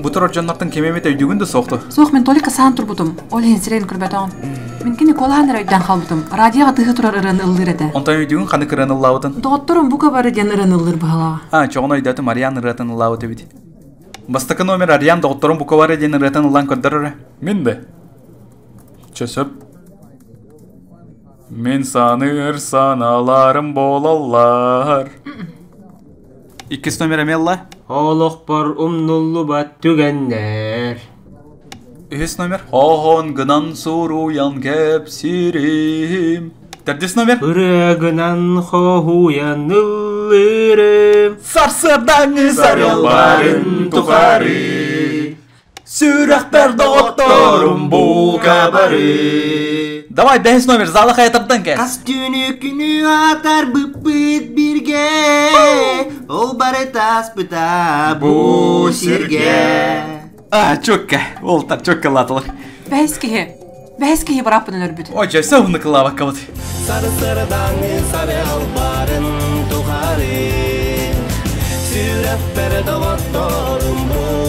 Бу турар дьоннортон ким эмит өйдүүгүн да суох дуо? Суох, мин Толика саан турбутум. Ол иһин сирэйин көрбөтөҕүм. Мин кини куолаһан эрэ өйдөөн хаалбытым. Радиоҕа тыһы турар ырыаны ыллыыр этэ. Онтон өйдүүгүн ханнык ырыаны ыллаабытын? Доҕотторум бука бары диэн ырыаны ыллыыр быһалааҕа. А, чоҕун өйдөөтүм, Ариан ырыатын ыллаабыт эбит. Бастакы номер Ариан доҕотторум бука бары диэн ырыатын ыллаан көрдөрөр. Мин да. Чэ сөп. Мин саныыр санааларым буолаллар. Иккис номер эмиэ ылла. Олохпор умнуллубат түгэннэр. Үһүс номер. Хоһоон гынан суруйан кэпсиирим. Төрдүс номер. Ырыа гынан хоһуйан ыллыырым. Сарсыардааҥҥы сарыалбарын тухары. Сүрэхпэр доҕотторум бука бары. Давай бэһис номер зала хайатардан кэл. Хас түүнү күнү атарбыппыт бирге, ол бары таспыта бу сирге. А, чөккэ. Ол так чөккэ латылар. Бэһис киһи. Бэһис киһи бырааппын өлөрбүт. Ой, дьэ, уһуннук ылаабаккабыт. Сарсырдаҥы сарыалбарын тухары, сүрэхпэр доҕотторум бу.